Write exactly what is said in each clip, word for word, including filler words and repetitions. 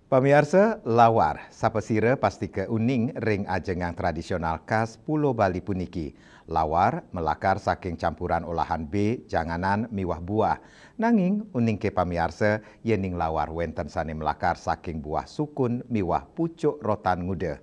Pamiarsa, lawar, sapa sira pastika uning ring ajengan tradisional khas Pulo Bali puniki. Lawar malakar saking campuran olahan be, janganan miwah buah. Nanging uning ke pamiarsa, yening lawar wenten sane malakar saking buah sukun miwah pucuk rotan nguda.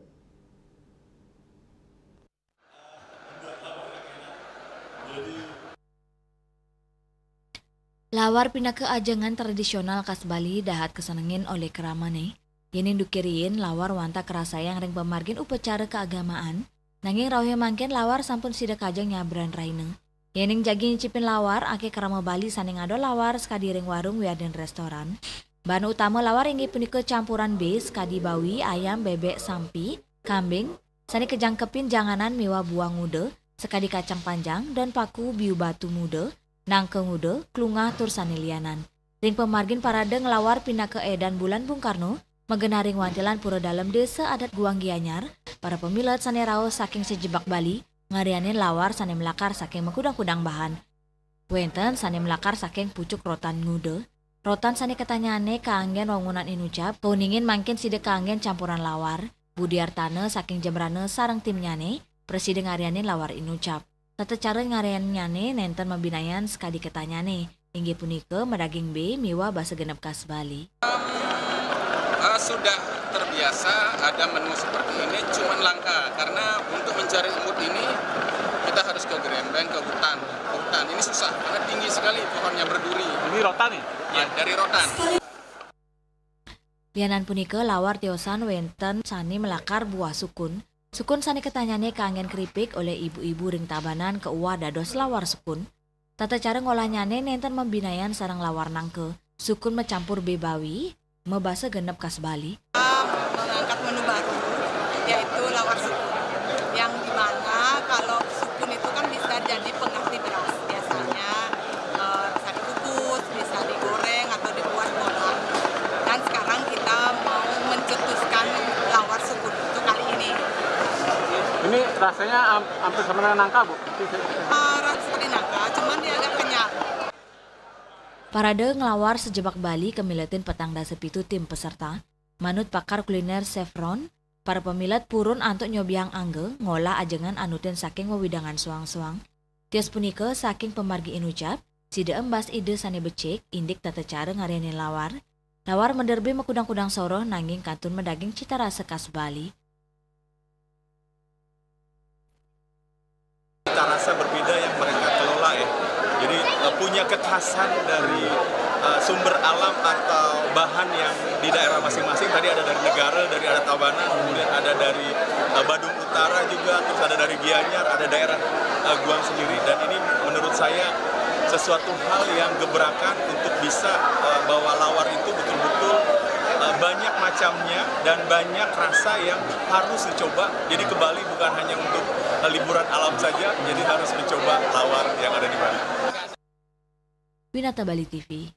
Lawar pinaka ajengan tradisional khas Bali dahat kasenengin olih kramane. Yening duke riin, lawar wantah karasayang ring pamargin upacara kaagamaan, nanging rauhing mangkin lawar sampun sida kajeng nyabran rahina. Yening jagi nyicipin lawar, akeh krama Bali sane ngadol lawar sakadi ring warung wiadin restoran. Bahan utama lawar inggih punika campuran be sakadi bawi, ayam, bebek, sampi, kambing, sane kajangkepin janganan miwah buah nguda, sakadi kacang panjang, daun paku, biu batu muda, nangka nguda, klungah, tur sane lianan. Ring pamargin parade nglawar pinaka edan Bulan Bung Karno, magenah ring wantilan Pura Dalem Desa Adat Guang Gianyar, para pamilet sane rauh saking sajebag Bali, ngaryanin lawar sane malakar saking makudang-kudang bahan. Wenten sane malakar saking pucuk rotan nguda. Rotan sane katanyane kaanggen wangunan inucap, kauningin mangkin sida kaanggen campuran lawar. Budi Artana saking Jembrana sareng timnyane, prasida ngaryanin lawar inucap. Tata cara ngaryaninnyane nenten mabinayan sakadi katanyane, inggih punika madaging be miwah basa genep khas Bali. Eh, sudah terbiasa ada menu seperti ini, cuman langka karena untuk mencari embut ini kita harus ke Gerembeng, ke hutan. Ke hutan ini susah karena tinggi sekali pohonnya, berduri. Ini rotan nih? Ya, dari rotan. Lianan punika, lawar tiosan wenten sane malakar buah sukun. Sukun sane katanyane kaanggen keripik olih ibu-ibu ring Tabanan kauah dados lawar sukun. Tata cara ngolahnyane nenten mabinayan sareng lawar nangka. Sukun macampur be bawi, mabasa genep khas Bali. Mengangkat menu baru, yaitu lawar sukun. Yang dimana kalau sukun itu kan bisa jadi pengganti beras. Biasanya eh, bisa dikukus, bisa digoreng atau dibuat bola. Dan sekarang kita mau mencetuskan lawar sukun untuk kali ini. Ini rasanya am- hampir sama dengan nangka, Bu? Eh, rasa seperti nangka, cuman dia agak kenyal. Parade nglawar sajebag Bali kamiletin petang dasa pitu tim peserta. Manut pakar kuliner Chef Ron, para pamilet purun antuk nyobiahang angga ngolah ajengan anutin saking wewidangan soang-soang. Tios punika saking pamargi inucap, sida embas ida sane becik indik tata cara ngaryanin lawar. Lawar mederbe makudang-kudang soroh nanging kantun madaging cita rasa khas Bali. Cita rasa berbeda yang mereka kelola ya. Jadi eh, punya kekhasan dari eh, sumber alam atau bahan yang di daerah masing-masing. Tadi ada dari Negara, dari ada Tabanan, kemudian ada dari eh, Badung Utara juga, terus ada dari Gianyar, ada daerah eh, Guang sendiri. Dan ini menurut saya sesuatu hal yang gebrakan untuk bisa eh, bahwa lawar itu betul-betul eh, banyak macamnya dan banyak rasa yang harus dicoba. Jadi ke Bali bukan hanya untuk eh, liburan alam saja, jadi harus mencoba lawar yang ada di Bali. Winata Bali T V.